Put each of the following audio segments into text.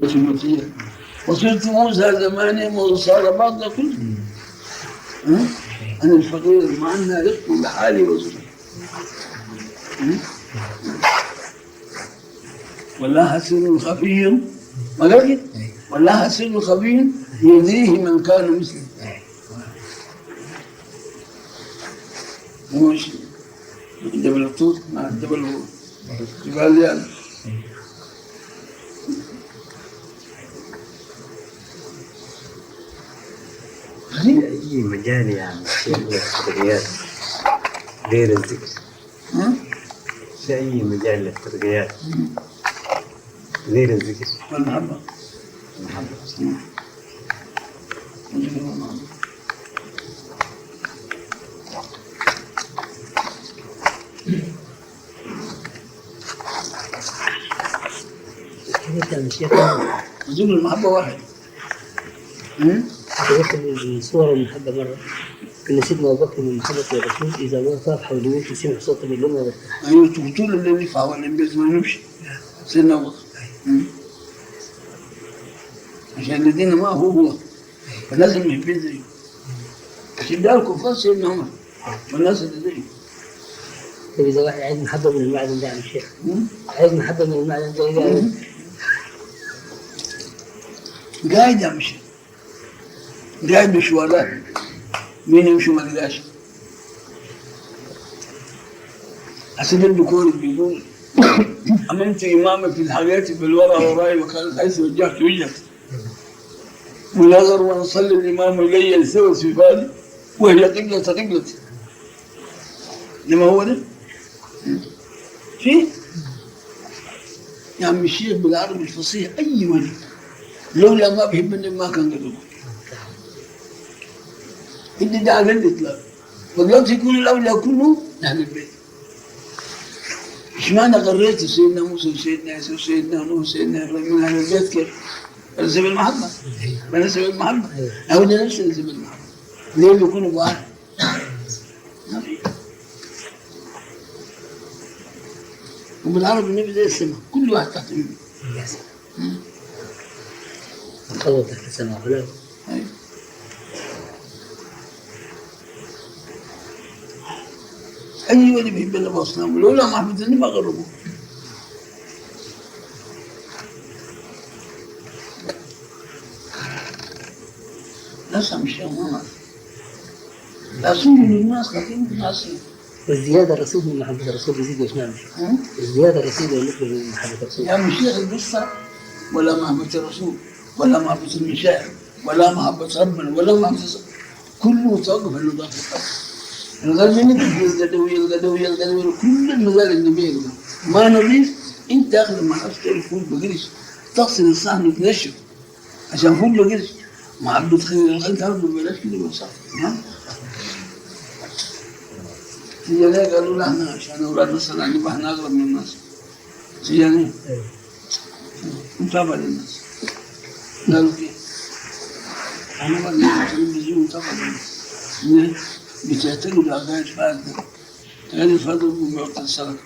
المسيح وصرت موسى زماني وصار بعض كله. أنا الفقير مع أن رزق بحالي وزري والله سر خفي، ما قال كده؟ والله سر خفي يدريه من كان مثله. مش جبل الطور مع جبل الجبال يعني. في أي مجال يعني للترقيات غير الذكر؟ في أي مجال للترقيات غير الذكر؟ والمحبة. المحبة. ذكر المحبة واحد. تذكر صور المحبة مرة كنا سيدنا أبو بكر من محبة الرسول إذا ما طاف حول بيته سمع صوت بالليل ما برتاح. أيوة طول الليل يلف حوالين بيته ما ينامش سيدنا أبو بكر. عشان الذين معه هو فلازم يحب زيه. عشان ده الكفار سيدنا عمر والناس اللي زيه. طيب إذا واحد عايز محبة من المعدن ده يا عم الشيخ، عايز محبة من المعدن ده قاعد يا عم الشيخ، قاعد بشوارات مين يمشي ما لقاش. حسب البكور بيقول أمنت إمامي في الحياة بالورى وراي وكانت حيث وجهت وجهك ونظر ونصلي الإمام إلي السوى صفاتي وهي قبلة قبلتي. لما هو ده؟ في يا عم الشيخ بالعربي الفصيح أي ولي لولا ما بحب النبي ما كان قدوه. إني ده على الإطلاق فدلوقتي يكون الأولياء كلهم أهل البيت. اشمعنى قريت سيدنا موسى وسيدنا عيسى وسيدنا نوح وسيدنا إبراهيم من أهل البيت كيف؟ نسب المحبة، بنسب المحبة، أو ده نفس نسب المحبة. ليه بيكونوا بعض؟ ما في. وبالعربي النبي زي السماء، كل واحد تحت منه. القوة تحت السماء ولا؟ أيوه. أي ولي بيحب النبي أصلا ولولا محبة النبي ما غربوه. ناس مش ما لا للناس لكن الناس. والزيادة الرصيد من محبة الرسول بيزيد يا شنو؟ الزيادة الرصيد والنسبة من محبة الرسول. يا مش شيخ القصة ولا محبة الرسول ولا محبة المشاعر ولا محبة ربنا ولا محبة كله توقف النظافة. الغرب القدوية القدوية القدوية كل المزارع النبيل ما نظيف. انت اخذ مع نفسك الفول بقرش تغسل الصحن وتنشف عشان فول بقرش محبة خير انت عارف ببلاش كده بس. سيجانية قالوا لا احنا عشان اولاد نصر نبقى احنا اغرب من الناس. سيجانية متابعة للناس قالوا كيف؟ احنا بقى نتلفزيون متابعة للناس بتعتقد عقائد فاسدة، عقائد الفاسدة بيعطي الصدقة.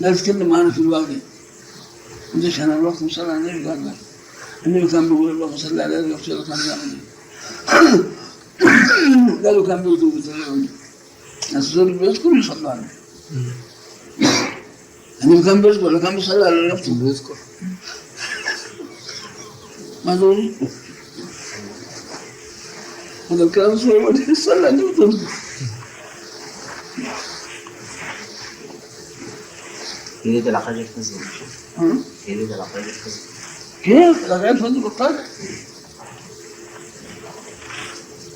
لا تتكلم معنا في الواقع. ليش أنا الوقت مصلى على النبي؟ قال لا. النبي كان بيقول اللهم صل على النبي وصلى كان بيعمل. قالوا كان بيقول بيطلعوا. الناس بيذكروا يصلوا عليه. النبي كان بيذكر ولا كان بيصلي على نفسه؟ بيذكر. ما ضروري. هذا الكلام صلى صلى على النبي. يريد العقائد الفزل. يريد العقائد الفزل. كيف؟ العقائد الفزل بالقادر.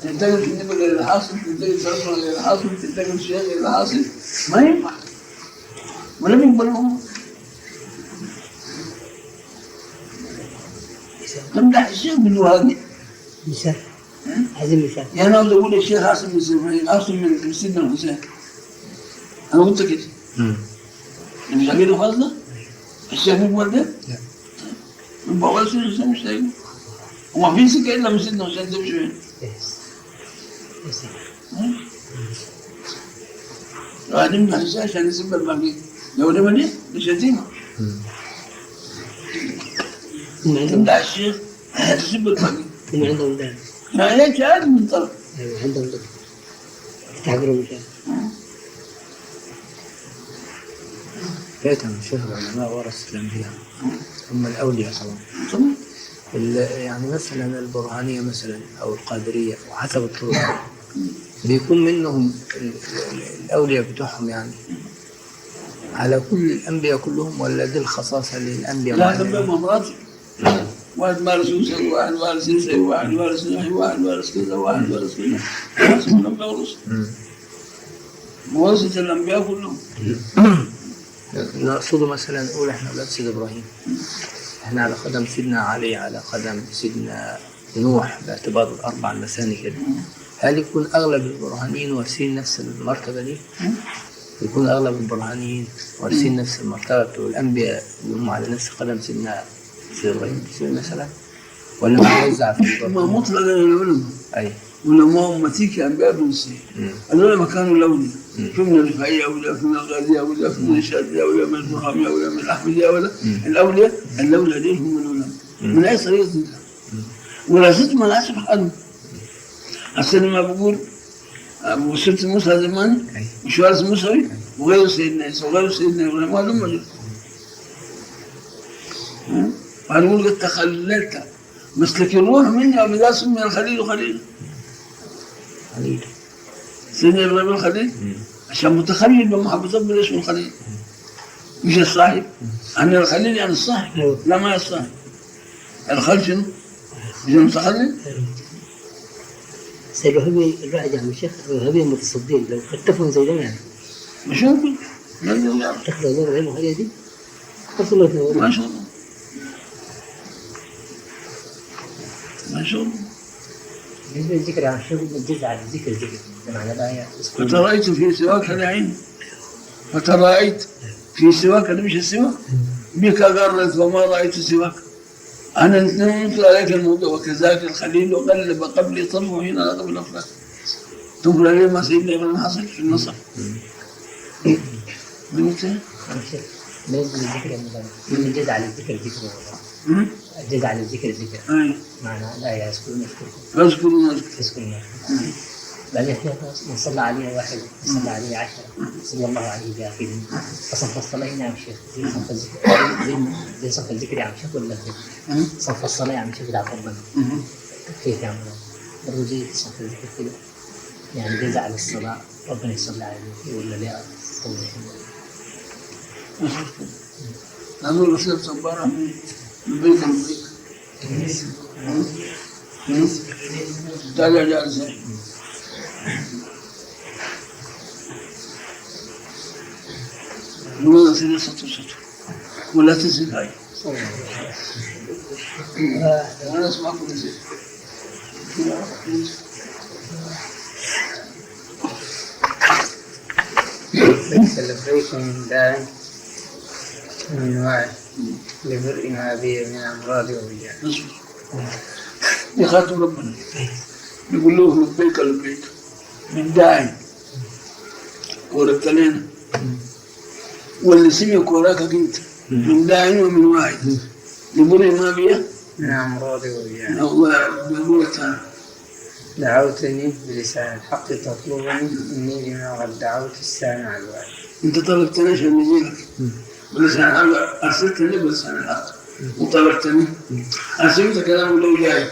تنتقل في النبي غير الحاصل، تنتقل في الرسول غير الحاصل، تنتقل في الشيخ غير الحاصل، ما ينفع. ولم يقبلهم. تمدح الشيخ بالوهابي. مثال. عايزين مثال. يعني انا عاوز اقول الشيخ عاصم من عاصم من سيدنا الحسين. انا قلت كده. مش عاجبني فاضله؟ الشيخ مقبل ده؟ لا. يبقى ولا سيدنا الحسين مش هيجي. وما في سكه الا من سيدنا الحسين تمشي فين؟ قاعدين نمدح الشيخ عشان يسب الباقيين. لو ده مديح دي شتيمه. تمدح الشيخ تسب الفقيه. هم عندهم دعم. ما ليش عاد من طرف. ايوه عندهم دعم. تعبروا من فاتهم الشيخ العلماء ورثة الأنبياء هم الأولياء طبعا. يعني مثلا البرهانية مثلا أو القادرية وحسب الطرق بيكون منهم الأولياء بتوعهم يعني على كل الأنبياء كلهم، ولا دي الخصاصة للأنبياء؟ لا الأنبياء مراتب، واحد مارس موسى، واحد مارس عيسى، واحد مارس نوح، واحد مارس كذا، واحد مارس كذا. الأنبياء ورثة، ورثة الأنبياء كلهم. نقصده مثلا نقول احنا أولاد سيد إبراهيم، احنا على قدم سيدنا علي، على قدم سيدنا نوح، باعتبار الأربع المثاني كده. هل يكون أغلب البرهانيين وارثين نفس المرتبة دي؟ يكون أغلب البرهانيين وارثين نفس المرتبة بتوع الأنبياء اللي هم على نفس قدم سيدنا سيد إبراهيم مثلا، ولا موزع في البرهان؟ ما مطلق العلماء. أي ولما أمتيك أنبياء بنسي العلماء كانوا الأولياء، في من الرفاعية أولياء، في من الغازية أولياء، في من الشاذلية أولياء، من البرهامية أولياء، من الأحمدية أولياء. الأولياء الأولياء دي هم العلماء من أي طريقة انت وراثتهم على حسب حالهم. أصل ما بقول وصلت موسى زمان مش وارث موسى وغير سيدنا عيسى وغير سيدنا إبراهيم وهلم جرا. وهنقول قد تخللت مسلك الروح مني وبذا سمي الخليل خليل. سيدنا إبراهيم الخليل عشان متخلل بمحبة ربنا اسمه الخليل مش الصاحب. أنا الخليل يعني الصاحب، لا ما الصاحب. الخل شنو؟ مش المتخلل؟ بس الوهابي الواحد يا عم الشيخ، الوهابي المتصدين لو كتفهم زي ده يعني مش ممكن. تاخذ الله العلم وهي دي الله يتنور. ما شاء الله ما شاء الله. بالنسبة للذكر يا عم الشيخ، الجزء على الذكر ذكر بمعنى الآية. فترأيت في سواك العين، فترأيت في سواك مش السواك بك غرت وما رأيت سواك. أنا ننقل عليك الموضوع. وكذاك الخليل وقلب قبلي طرفه حين لقب الأفلاك. تنقل عليه ما سيدنا إبراهيم حصل في النصر. بالنسبة للذكر الجزء على الذكر ذكر، الجزء على الذكر ذكر معنى لا يذكرون يذكركم يذكرون يذكرون. بعدين من صلى عليه واحد صلى عليه 10 صلى الله عليه بآخره. فصنف الصلاة هنا يا عم الشيخ زي صنف الذكر، زي صنف الذكر يا عم الشيخ، ولا كيف؟ صنف الصلاة يا عم الشيخ بتاع ربنا كيف يا عم؟ برضه زي صنف الذكر كده يعني، جزء على الصلاة ربنا يصلي عليه ولا لا؟ توضيح. لأنه الرسول صبارة من بيت البيت تعالى جالسة. ولا تصير سطر سطر ولا تصير هاي. أنا أسمع كل شيء. ليس لبيك من داع من واعي لبرء ما بي من أمراض ووجاع. يخاطب ربنا يقول له لبيك لبيك من داعي وربت لنا واللي سمعك وراك انت من داع ومن واعي لبرء ما بي من أمراض ووجاع. الله تعالى دعوتني بلسان الحق تطلبني إني لما قد دعوت السامع الواعي. أنت طلبتني عشان نجيلك بلسان الحق، أرسلتني بلسان الحق وطلبتني، أرسلت كلام لو جاي.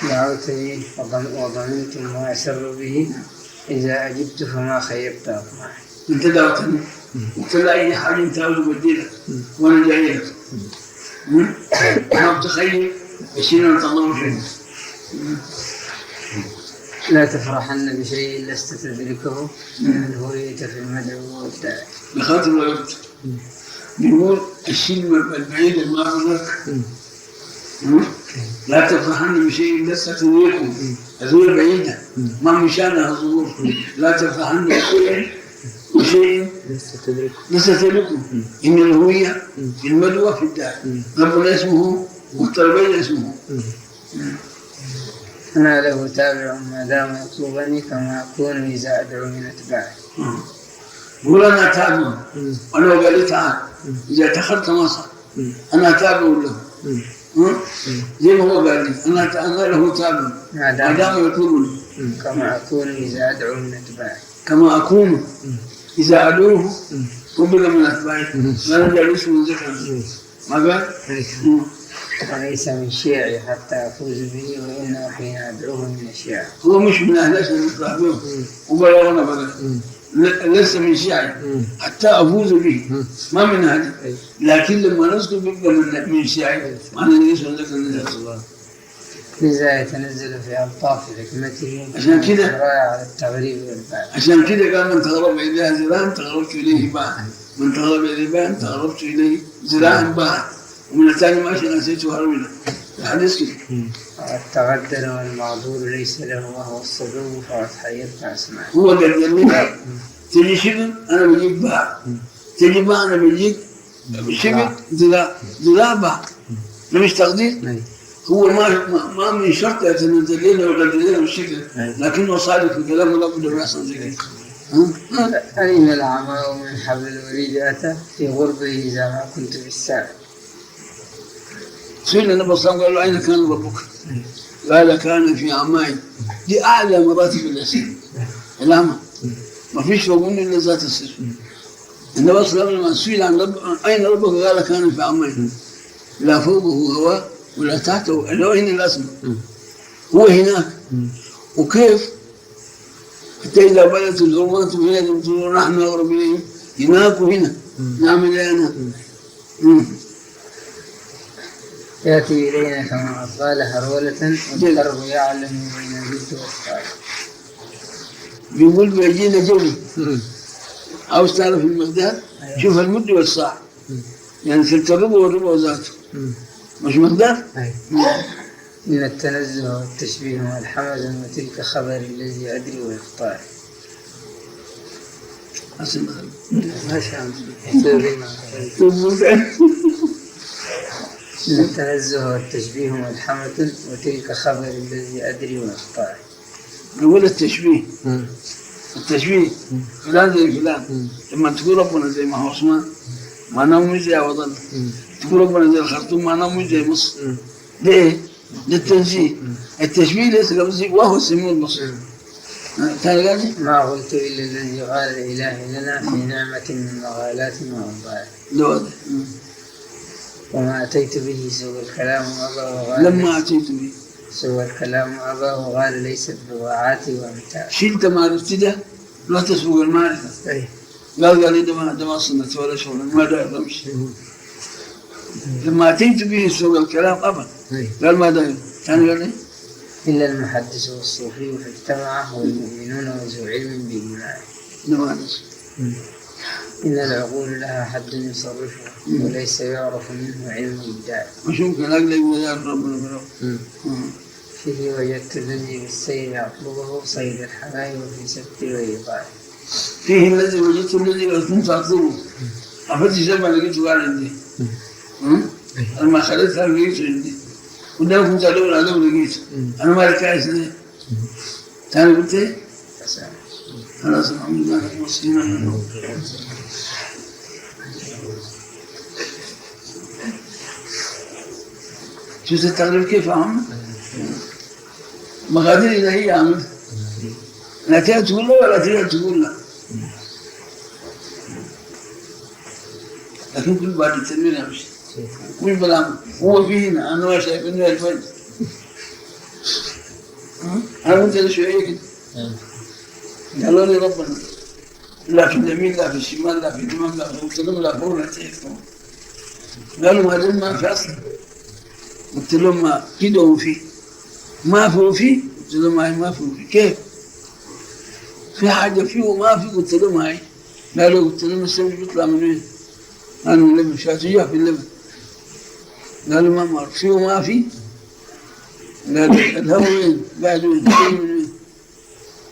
دعوتني وضمنت ما أسر به إذا أجبت فما خيبت أطمعي. أنت دعوتني قلت لا أي حاجة أنت عاوز بديلك وأنا جاي لك. ما بتخيل الشيء اللي تطلبه شيء. لا تفرحن بشيء لست تدركه من هريت في المدعو والداعي. بخاطر الوقت بيقول الشيء البعيد ما لا تفرحن بشيء لست تدركه، الزور بعيدة ما مشانها الظهور. لا تفرحن بشيء لست تدركه، إن الهوية في المدعو في الداعي. ربنا اسمه والتربية اسمه. أنا له تابع ما دام يطلبني كما أكون إذا أدعو من أتباعي. بقول أنا تابع وأنا قال لي تعال إذا دخلت مصر انا تابع له. زي ما هو قال لي انا له تابع ما دام يطلبني. كما اكون اذا ادعو من اتباعي. كما اكون اذا ادعوه قبل من اتباعي. ما نجعل اسمه ذكرا ما قال؟ وليس من شيعي حتى افوز به وانه حين ادعوه من الشيعة. هو مش من اهل عشان نفرح به وبلغنا بلغ. ليس من شيعي حتى افوز به، ما من اهلي، لكن لما نذكر بيبقى من شيعي، معنى ليس من ذكر الله. لذا يتنزل في الطاف حكمته عشان كده على التغريب والباع. عشان كده قال من تغرب اليها ذراعا تغربت اليه باعا، من تغرب اليه باعا تغربت اليه ذراعا باعا، ومن الثاني ماشي نسيته هرولة. الحديث كده. التغدر والمعذور ليس له وهو الصدوق فقد حيرت اسماعه. هو قال لي تجي شبر انا بجيك باع، تجي باع انا بجيك شبر ذراع، ذراع باع. ده مش تقدير؟ هو ما من شرط يتنزل لنا ويقدر لنا بالشكل، لكنه صادق في كلامه لابد من يحصل زي كده. أين العماء من حبل الوريد أتى في غربه إذا ما كنت في الساعة. سئل النبي صلى الله عليه وسلم قال له أين كان ربك؟ قال كان في عمائي. دي أعلى مراتب الإحسان الأعمى، ما فيش فوق منه إلا ذات السر. النبي صلى الله عليه وسلم لما سئل عن رب أين ربك؟ قال كان في عمائي، لا فوقه هواء ولا تحته، لو هنا الأسمى هو هناك. وكيف؟ حتى إذا بدت الظلمات وهنا نحن أقرب إليهم، هناك وهنا نعمل أنا. يأتي إلينا كما قال هرولة والقرب يعلم بين الجد والصالح. بيقول بيجينا جري. عاوز تعرف المقدار؟ شوف المد والصاع، يعني ثلث الربع والربع ذاته مش مقدار؟ إن التنزه والتشبيه والحمد وتلك خبر الذي أدري وإخطائي. إن التنزه والتشبيه والحمد وتلك خبر الذي أدري وإخطائي. نقول التشبيه، التشبيه فلان زي فلان، لما تقول ربنا زي ما هو عثمان معناه مش زي وطن، تقول ربنا زي الخرطوم معناه مش زي مصر. ليه؟ للتنزيه. التشبيه ليس قبل وهو السميع البصير. ما قلت إلا الذي قال الإله لنا في نعمة من مغالات وأنباء. وما أتيت به سوى الكلام أبى وقال. لما أتيت به سوى الكلام أبى وقال ليست بضاعاتي وأمتاعي. شلت معرفتي ده لا تسوق المعرفة. قال لي ده ما صنعت ولا شغل ما داير أمشي. لما أتيت به سوى الكلام أبى قال ما داير. ثاني قال لي إلا المحدث والصوفي فاجتمع والمؤمنون وذو علم بإجماعه. إن العقول لها حد يصرفها وليس يعرف منه علم إبداع. مش ممكن أقل يعرف ربنا. فيه وجدت الذي بالسير أطلبه صيد الحبايب في سبتي وإيضاعي. فيه الذي وجدت الذي كنت أطلبه. أفتش لما لقيته قال عندي. لما خليتها لقيته عندي. وده كنت أدور عليه ولقيته. أنا ما لك عايز ليه؟ ثاني قلت إيه؟ خلاص الحمد لله وصلنا. شفت التغريب كيف يا عم؟ مقادير إلهية يا عم، لا تقدر تقول لا ولا تقدر تقول لا، لكن كل بعد التنوير يا مشي مش بالعمل. هو في هنا أنا ما شايف إنه الفجر. أنا كنت شوية كده قالوا لي ربنا لا في اليمين لا في الشمال لا في الإمام لا في قلت لا فوق لا تحت. قالوا ما دام ما في أصلا. قلت لهم ما كده هو فيه ما هو فيه. قلت لهم هاي ما فيه. كيف؟ في حاجة فيه وما فيه. قلت لهم هاي. قالوا قلت لهم السمك بيطلع من وين؟ قالوا من اللبن. شاتجاه في اللبن. قالوا ما معروف فيه وما فيه. قالوا الهواء وين؟ بعد وين؟ من وين؟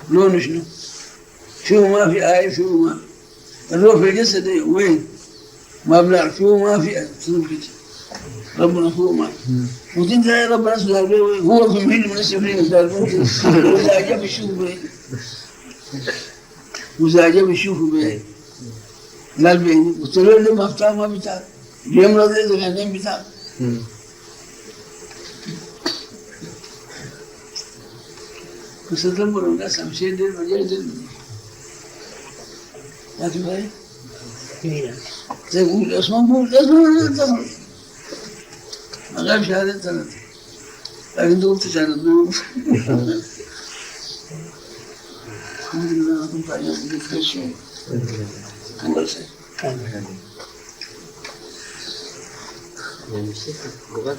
لونه شنو؟ فيه وما في. آية فيه وما في. الروح في الجسد وين؟ ما بنعرف فيه وما في. قلت لهم كده ربنا فوق ما في. وانت يا ربنا اسمه هو في مهل من السفرين وإذا جاب يشوف به. وإذا جاب يشوف به. قال بيني. قلت له لما افتح ما بتاع. بيمرض العينين بتاعه. بس تدمر الناس عم شيء دير مجال دير ما تبغى زي يقول اسمه قول اسمه ما غاب شهادة ثلاثة لكن انت قلت شهادة ضيوف. الحمد لله أنا كنت عايز خير شوي. الله يسعدك. يعني الشيخ اللغات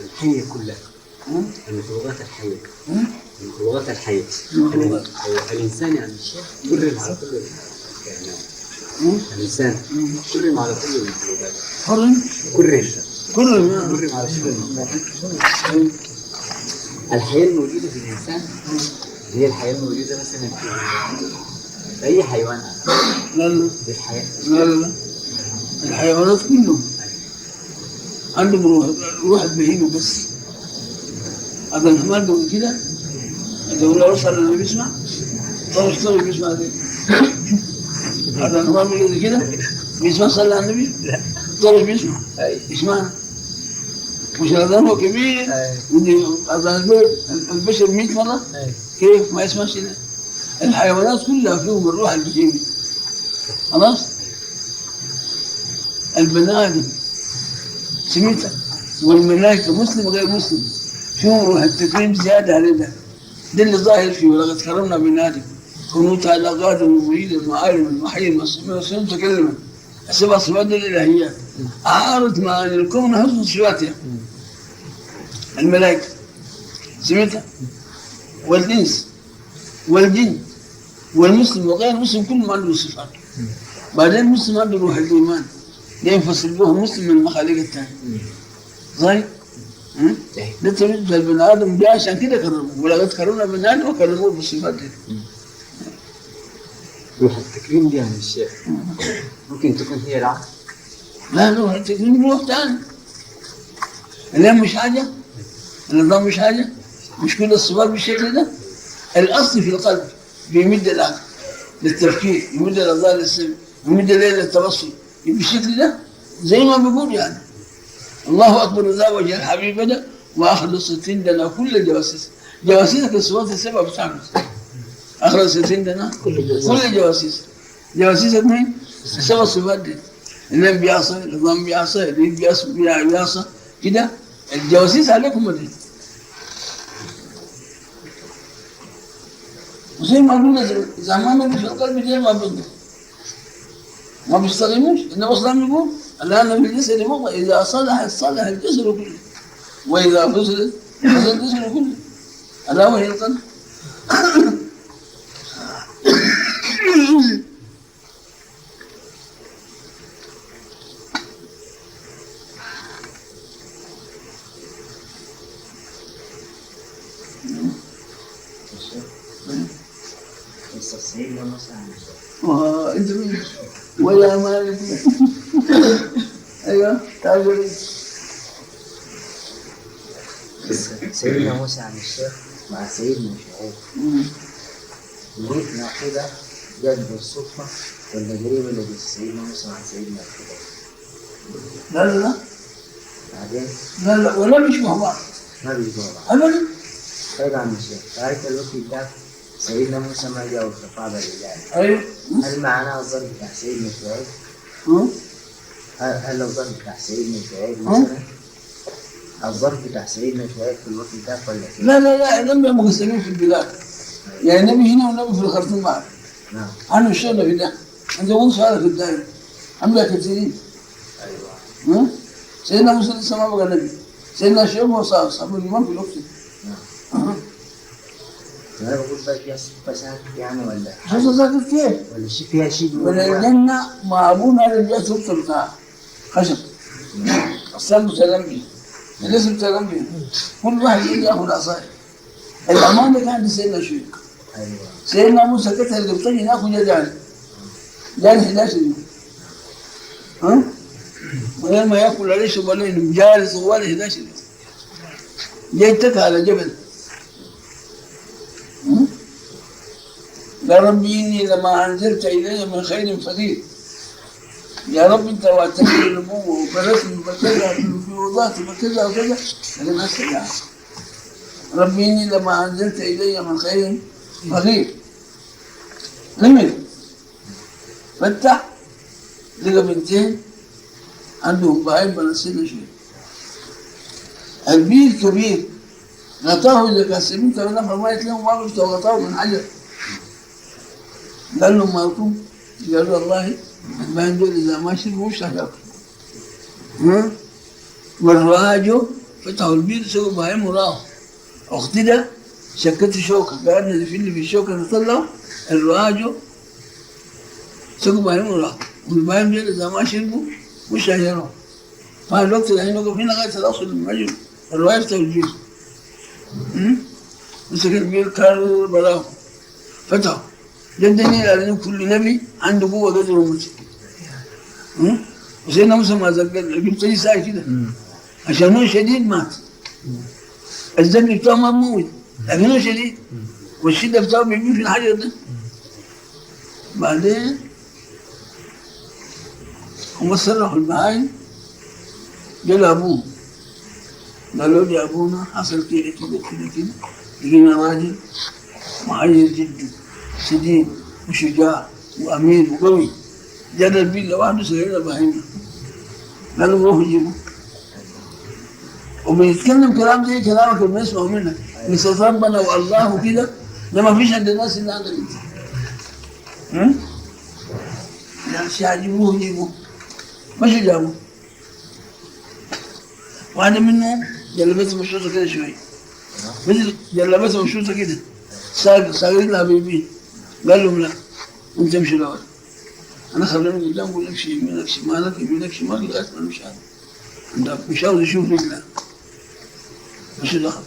الحية كلها، المخلوقات الحية، المخلوقات الحية، الإنسان يعني الشيخ كرم على كل الكائنات. الإنسان كرم على كل المخلوقات. كرم على كل المخلوقات. الحياة الموجودة في الإنسان هي الحياة الموجودة مثلا في أي حيوان. لا لا الحياة. لا لا الحيوانات كلهم عندهم روح، روح البهيمة بس. هذا الحمار بيقول كده، إذا هو وصل اللي بيسمع طرش طرش بيسمع ده. هذا الحمار بيقول كده بيسمع صلى على النبي؟ لا طرش بيسمع يسمعنا. مش الأذان هو كبير، أذان البشر 100 مرة كيف ما يسمعش ده؟ الحيوانات كلها فيهم الروح البهيمة. خلاص؟ البني آدم سميتها والملائكة مسلم وغير مسلم فيهم روح التكريم زيادة على ده. ده اللي ظاهر فيه ولقد كرمنا بني آدم كنوت على قادم المريد المعالم المحيي المسلمين والسلم تكلما السبع صفات الإلهيات عارض مع الكون حسن صفاتها. الملائكة سميتها والإنس والجن والمسلم وغير المسلم كلهم عنده صفات. بعدين المسلم عنده روح الإيمان ده ينفصل به المسلم من المخاليق الثانية. صحيح؟ ده تميز البني آدم ده عشان كده كرموه، ولقد كرمنا بني آدم وكرموه بالصفات دي. روح التكريم دي يعني الشيخ ممكن تكون هي العقل؟ لا، روح التكريم روح ثاني. اللام مش حاجة؟ النظام مش حاجة؟ مش كل الصفات بالشكل ده؟ الأصل في القلب بيمد العقل للتفكير، يمد الأعضاء للسمع، يمد الليل للتبصر، بالشكل ده زي ما بيقول يعني الله أكبر ذا وجه الحبيب ده وأخلص لنا كل الجواسيس. جواسيسك الصفات السبعة بتعمل أخلص لنا كل الجواسيس. جواسيسك مين؟ السبع صفات دي. النبي بيعصى، النظام بيعصى، الدين بيعصى كده الجواسيس عليكم دي. وزي ما قلنا زمان في القلب زي ما بدنا ما بيستخدموش. النبي صلى الله عليه وسلم يقول الآن في الجسد مضغة إذا صلح صلح الجسد كله وإذا فسد فسد الجسد كله، ألا وهي القلب. انت مين؟ ولا مالك. ايوه تعال. سيدنا موسى عن الشيخ مع سيدنا شعيب ليه ناخدها جت بالصدفة ولا جريمة اللي سيدنا موسى مع سيدنا الخضر؟ لا لا لا بعدين لا لا ولا بيشبهوا بعض. ما بيشبهوا بعض أبدا. طيب عم الشيخ تعرف الوقت ده سيدنا موسى ما جاوب الخطاب الإلهي. أيوه. هل معناه الظرف بتاع سيدنا شعيب؟ هل الظرف بتاع سيدنا شعيب مثلا؟ الظرف بتاع سيدنا شعيب في الوقت ده ولا كيف؟ لا لا لا الأنبياء مقسمين في البلاد. يعني نبي هنا ونبي في الخرطوم بعد. نعم. أنا الشغل في ده. أنت قلت سؤالك في الدائرة. أنبياء كثيرين. أيوه. سيدنا موسى لسه ما بقى نبي. سيدنا شعيب هو صاحب الإيمان في الوقت. نعم. أنا بقول بقى فيها صفة ساكت يعني ولا؟ صفة ساكت كيف؟ ولا شيء فيها شيء ولا الجنة مع أبونا اللي جاء صفة بتاع خشب. السلام سلام بيه. الاسم سلام بيه. كل واحد يجي ياخذ عصاية. الأمانة كانت سيدنا شعيب. أيوه. سيدنا موسى قتل القبطي هناك وجا جاني. جاني 11 يوم. ها؟ من غير ما ياكل ولا يشرب ولا ينام جالس طوال 11 يوم. جاي اتكى على جبل. قال ربي إني لما أنزلت إلي من خير فقير. يا رب انت وعدتني بالنبوة وبرسمي وكذا في وضعتي وكذا وكذا، لكن هسه ربي اني لما انزلت الي من خير فقير. نمر فتح لقى بنتين عندهم بعيد بنسينا شيء. البير كبير غطاه إذا كان سمين كمان فرميت لهم ما غطاه من حجر. قال لهم مالكم؟ قالوا والله الباين دول إذا ما شربوا مش راح ياكلوا. والرعاة فتحوا البير سووا بهايم وراهم. أختي ده شكت شوكة، قعدنا في اللي في الشوكة نطلعوا الرعاة سووا بهايم وراهم، والبهايم دول إذا ما شربوا مش راح يروحوا. فالوقت اللي احنا واقفين لغاية الأصل المجد الرعاة فتحوا البير. مسك البير كانوا بلاهم فتحوا. ده الدليل على ان كل نبي عنده قوة قدر موسى. وسيدنا موسى ما زال جبت لي ساعة كده عشان هو شديد مات. الذنب بتاعه ما موت، لكن هو شديد والشدة بتاعه بيجي في الحجر ده. بعدين هم صرحوا البهايم قالوا ابوه، قالوا لي ابونا حصل كده كده كده كده، لقينا راجل معير جدا شديد وشجاع وامين وقوي، جاب البيت لوحده سيدنا بهيمة. قالوا روحوا جيبوه. وبيتكلم كلام زي كلامك اللي بنسمعه منك، مثل ربنا والله وكده، ده ما فيش عند الناس اللي عندك انت. يعني جيبوه جيبوه. مشوا جابوه. واحدة منهم جلبتها مشروطة كده شوية. مثل جلبتها مشروطة كده. ساقين لها بيبي. قال لهم لا انت امشي الاول. انا خليني قدام اقول امشي يمينك شمالك يمينك شمالك لغاية ما نمشي. انت مش عاوز يشوف رجلك. مش دخل.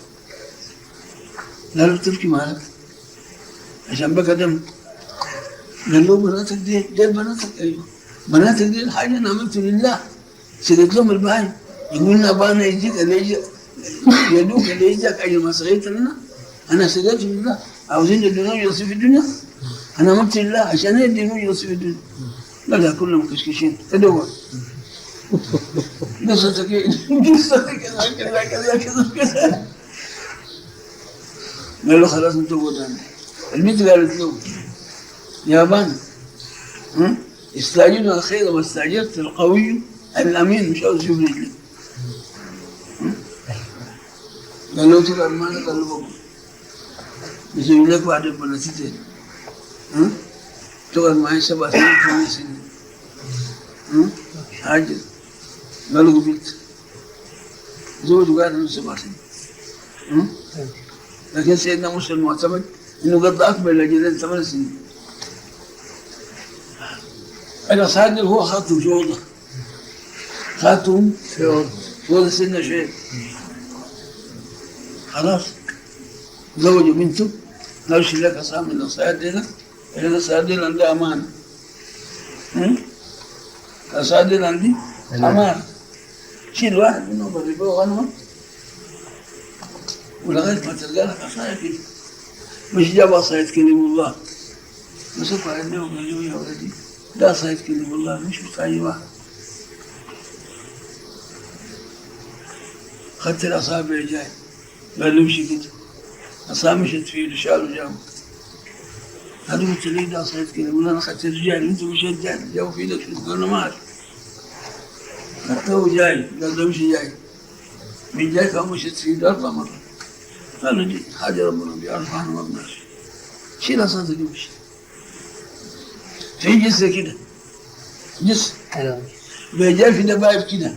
قال له تبكي مالك؟ عشان بكى دم. قال له بناتك دي دي بناتك؟ ايوه بناتك دي الحاجة انا عملته لله. سدت لهم البهايم. يقول لنا ابانا يجيك اللي يجيك يدوك اللي يجيك اجل ما سقيت لنا. انا سددت لله. عاوزين يدوني يصير في الدنيا؟ انا عملت لله عشان يدوني يصير في الدنيا. لا لا كلهم مكشكشين تدور. قصتك ايه؟ قصتك كذا كذا كذا كذا كذا. قال له خلاص انت قدامي. البنت قالت له يا بان استعجلنا الخير واستعجلت القوي الامين مش عاوز يشوف رجلي. قال له تبقى المال؟ قال له بابا يسوي لك واحدة بنتين تقعد معي 7 سنين 8 سنين حاجة. قال له قبلت. زوجه قاعد من 7 سنين. لكن سيدنا موسى المعتمد انه قضى اكبر الاجلين 8 سنين. الأصحاب هو خاتم في أوضة، خاتم في أوضة، في أوضة سيدنا شعيب. خلاص زوجوا بنته، قالوا شيل لك عصا من الأصحاب دي، الأصحاب دي عندها أمانة. الأصحاب دي عندي أمانة. شيل واحد منهم بريبه غنمة ولغاية ما تلقى لك عصاية كده. مش جاب عصاية كلم الله، مسكوا على وقالوا يا ولدي ده عصاية كلم الله مش بتاع أي واحد. خدت الأصابع جاي، قال له امشي كده، عصا مشت فيه شالوا جابوا. قالوا قلت لي ده عصاية كلم الله، أنا خدت جاي، أنت مشيت جاي، جابوا في إيدك شنو؟ قالوا ما أعرف. خدته جاي، قال له امشي جاي. من جاي كان مشت في إيده 4 مرات. قالوا دي حاجة ربنا بيعرفها احنا ما بنعرف. شيل عصاتك وامشي. في جسر كده، جسر بيجاي في دبايب كده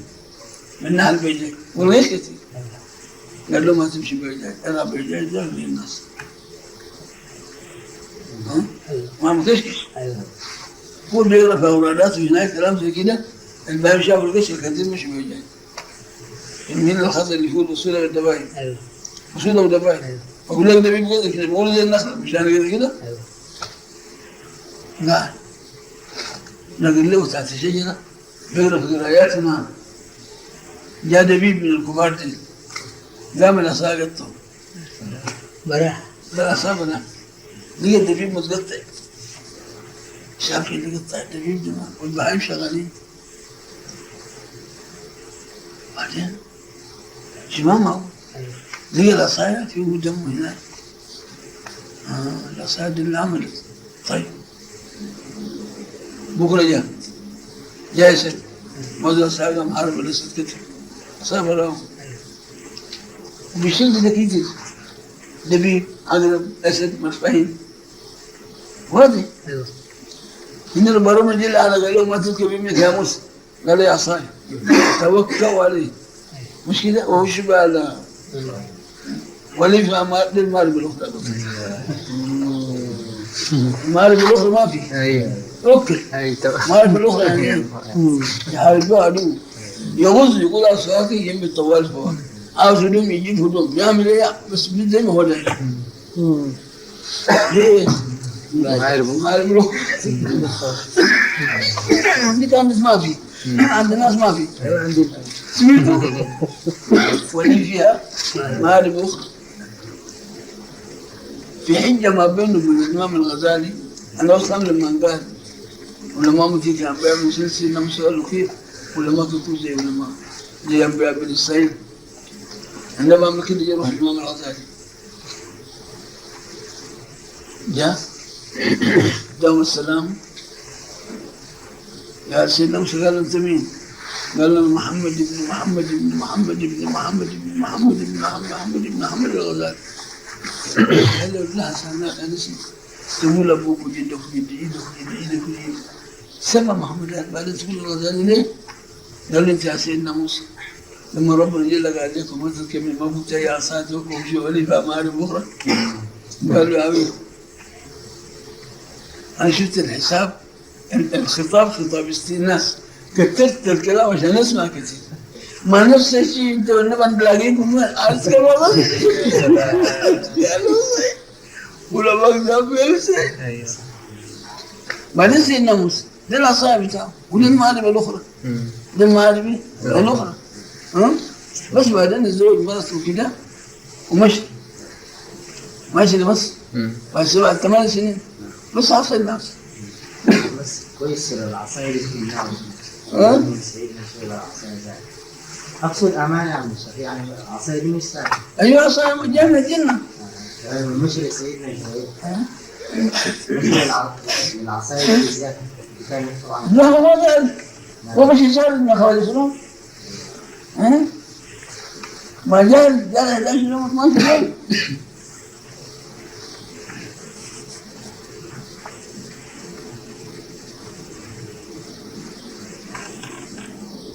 من ناحية البيجاي والغير كتير. قال له ما تمشي بيجاي، أنا بيجاي ده للناس. ما مكشكش. هو بيقرا في أوراداته هناك كلام زي كده، الباب شاف القش الكثير مش بيجاي. من الخطر اللي فيه الوصول للدبايب. وصول ودبايب. بقول لك ده بيبقى كده، بقول زي النخلة مش أنا كده كده؟ لا. نقول له تحت الشجرة بيقرا في قرايات نعم. جاء دبيب من الكبار دي قام العصا قطة براح العصا بنا لقى الدبيب متقطع. شاف اللي قطع الدبيب ده والبهايم شغالين. بعدين شو ما لقى العصاية فيه دم هناك. العصاية دي اللي عملت. طيب بكرة جاء يسأل ماذا العصاية قام حرب الأسد كتر عصاية براهم وبيشيل ده كتير دبيب عقرب أسد مفاهيم واضح. إن البرامج دي اللي على قال له ما تذكر بيمك يا موسى، قال يا عصاية توكلوا عليه، مش كده؟ وهو شبه على ولي للمال بالأخرى، المال بالأخرى ما في. ايوه اوكي. مال بالأخرى يعني يحارب بها عدو، يغز يقول عصاك جنب الطوال فوق، عاوز هدوم يجيب هدوم، يعمل ايه بس زي ما هو ده. ليه؟ مال بالأخرى عندي كان ما في، عند الناس ما في. سمعتوا؟ ولي فيها مآرب أخرى. في حجة ما بينه وبين الإمام الغزالي، أنا أصلا لما قال ولما متي كان بيعمل سلسلة لما سأله كيف ولا ما كنت زي ولا ما زي أنبياء بني إسرائيل، عندما عمل كده يروح الإمام الغزالي جاء دام السلام يا سيدنا موسى، قال أنت مين؟ قال له محمد بن محمد بن محمد بن محمد بن محمد بن محمد بن محمد الغزالي. قال له لا سألناك أنا نسيت. تقول أبوك وجدك وجد جدك وجد جدك وجد سمى محمد بعدين تقول الغزالي ليه؟ قال له أنت يا سيدنا موسى لما ربنا جل قال لكم ما تذكر ما كنت يا عصاتك وشو لي فمآرب أخرى. قال له يا أبي أنا شفت الحساب الخطاب خطاب استئناس، كترت الكلام عشان اسمع كثير. ما نفس الشيء انت والنبي نلاقيكم عارف ولا ما ايوه. بعدين سيدنا موسى ده العصايه بتاعه ودي المآرب الاخرى، دي المآرب الاخرى. بس بعدين الزوج مرته كده ومشي ماشي لمصر بعد 7 8 سنين بس عصى الناس. بس كويس العصايه دي في النار. اقصد امانه يا عم يعني العصايه دي مش سهله. ايوه عصايه جنه جنه. مش لسيدنا جبريل. مش العصايه دي بالذات كانت طبعا. لا هو ما ذلك هو مش شال من خوالي شنو؟ ما جال جال 11 يوم 12 يوم.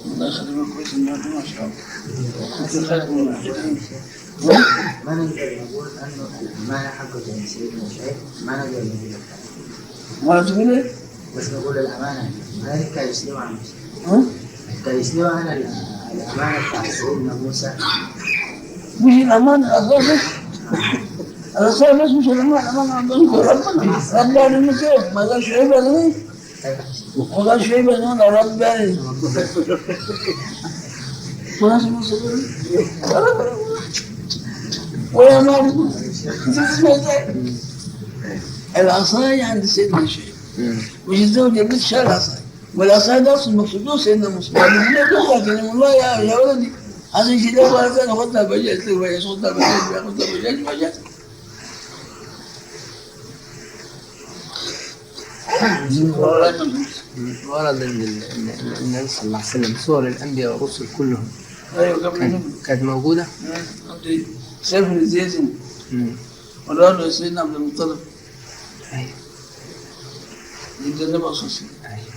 الله يخليك كويس النهارده ما شاء الله. ما نقدر نقول انه الامانه حقته من سيدنا شعيب، ما نقدر نقول ما تقول ايه؟ بس نقول الامانه ما كان يسلمها عن موسى. كان يسلمها انا الامانه بتاع سيدنا موسى. مش الامانه العصا بس، العصا بس مش الامانه، الامانه عند ربنا، ربنا علمنا كيف؟ ما قال شعيب علمني؟ وقال شعيب علمنا ربنا ويا مالك العصاية عند سيدنا شعيب مش الزوج اللي شال العصاية، والعصاية ده أصل مقصود سيدنا موسى. والله يا ولدي عشان كده ولا خدها بجاج خدها بجاج خدها بجاج بجاج. ورد ان النبي صلى الله عليه وسلم صور الانبياء والرسل كلهم. ايوه قبل كانت موجوده. سفر الزيزن وراله سيدنا عبد المطلب. ايوه عند النبي صلى الله عليه وسلم. ايوه.